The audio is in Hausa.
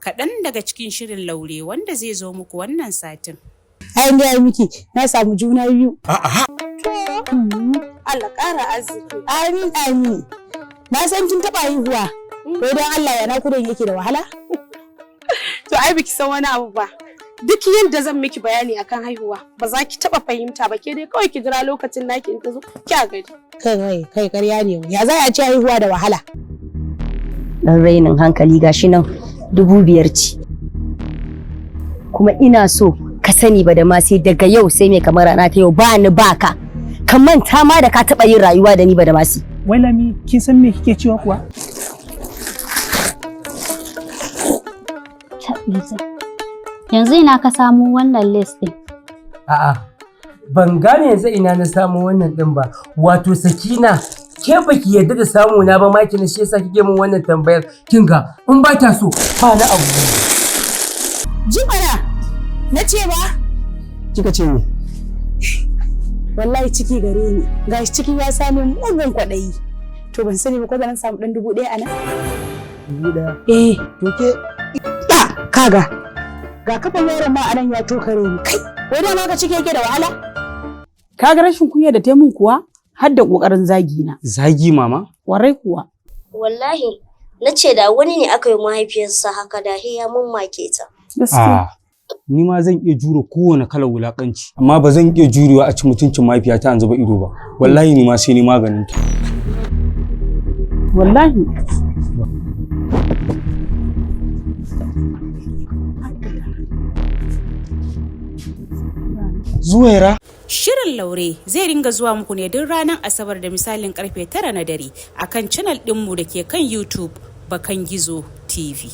Kaɗan daga cikin shirin Laure wanda zai zo muku wannan satin. Ai gaya miki na samu juna biyu. Allah ƙara arziki. Amin amin. Na san kin taɓa haihuwa. Ko don Allah ya nakudan yake da wahala? To ai biki san wani abu ba. Duk yadda zan miki bayani akan haihuwa ba za ki taɓa fahimta ba, ke dai kawai ki jira lokacin naki in ta zo kya gari. Kai kai kai, ƙarya ne. Ya za a ce haihuwa da wahala? Dan rainin hankali, gashi nan 5,000 ce. Kuma ina so ka sani ba da ma sai daga yau sai mai kamar rana ta yau ba ni ba ka. Ka manta ma da ka taɓa yin rayuwa da ni ba da masi. Wai Lami, kin san me kike cewa kuwa? Yanzu ina ka samo wannan list ɗin? A'a, ban gane yanzu ina na samu wannan din ba. Wato Sakina, ke baki yarda da samu na ba maki na, shi yasa kike min wannan tambayar. Kin ga in ba ta so ba na abu. Jimana na ce ba? Kika ce me? Wallahi ciki gare ni. Gashi ciki ya sami mugun kwaɗayi. To ban sani ba ko zan samu ɗan 1,000 a nan? 1,000. Eh. To ke Ya kaga. Ga kafan yaron ma anan ya tokare ni. Kai, wai da ma ka ciki yake da wahala? Kaga rashin kunya da taimun kuwa har da kokarin zagi na. Zagi, mama? Warai kuwa. Wallahi, na ce da wani ne aka yi mahaifiyarsa haka da ya mummake ta. Gaskiya. Ah, ni ma zan iya jure kowane kalar wulakanci, amma ba zan iya jurewa a ci mutuncin mahaifiyata an zuba ido ba. Wallahi ni ma sai ni maganin ta. Wallahi. Zuwaira. Shirin Laure zai ringa zuwa muku ne duk ranar Asabar da misalin karfe 9 na dare akan channel ɗinmu da ke kan YouTube, Bakan Gizo TV.